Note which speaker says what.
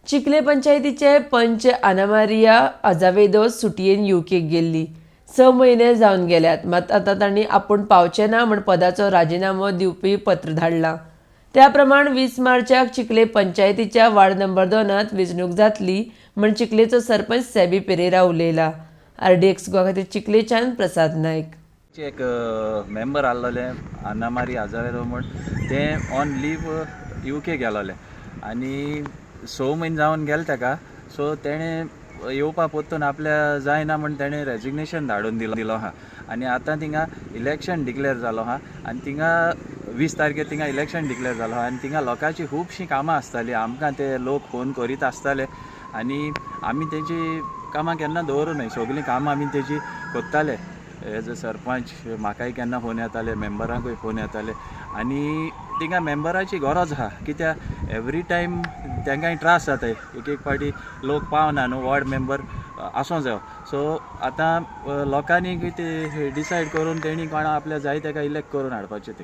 Speaker 1: चिखले पंचायतीचे पंच आनामारिया आजावेदो सुटयेन युकेक गेल्ली. 6 म्हयने जावन गेल्यात, मात आतां तांणी आपूण पावचे ना म्हूण पदाचो राजिनामो दिवपी पत्र धाडलां. त्या प्रमाण 20 मार्चाक चिखले पंचायतीच्या वार्ड नंबर 2 वेंचणूक जातली म्हूण चिखलेचो सरपंच सॅबी पेरेरा उलयला. आरडीएक्स गोवा खातीर चिखलेच्यान प्रसाद नायक.
Speaker 2: एक मेंबर आहलोले आनामारी आजावेरो म्हूण, ते ऑन लीव UK गेलोले आनी 6 म्हयने जावन गेले ताका. सो तेणें येवपा परतून आपल्या जायना म्हूण तेणें रेजिग्नेशन धाडून दिलो आहा. आनी आतां थिंगा इलेक्शन डिक्लेर जालो आहा आनी थिंगा 20 तारखेर थिंगा इलेक्शन डिक्लेर जालो आहा. आनी थिंगा लोकांची खुबशीं कामां आसतालीं, आमकां ते लोक फोन करीत आसताले आनी आमी तेंची कामां केन्ना दवरूं न्हय, सगळीं कामां आमी तेजी करताले. एज अ सरपंच म्हाकाय केन्ना फोन येताले, मेंबरांकूय फोन येताले आनी थिंगा मेंबराची गरज आहा, कित्याक एवरी टायम तांकांय त्रास जाताय, एक एक फावटी लोक पावना न्हू, वॉर्ड मेंबर आसूं जायो. सो आतां लोकांनी कितें डिसायड करून तेणी कोणा आपल्या जाय ताका इलेक्ट करून हाडपाचें थिंगा.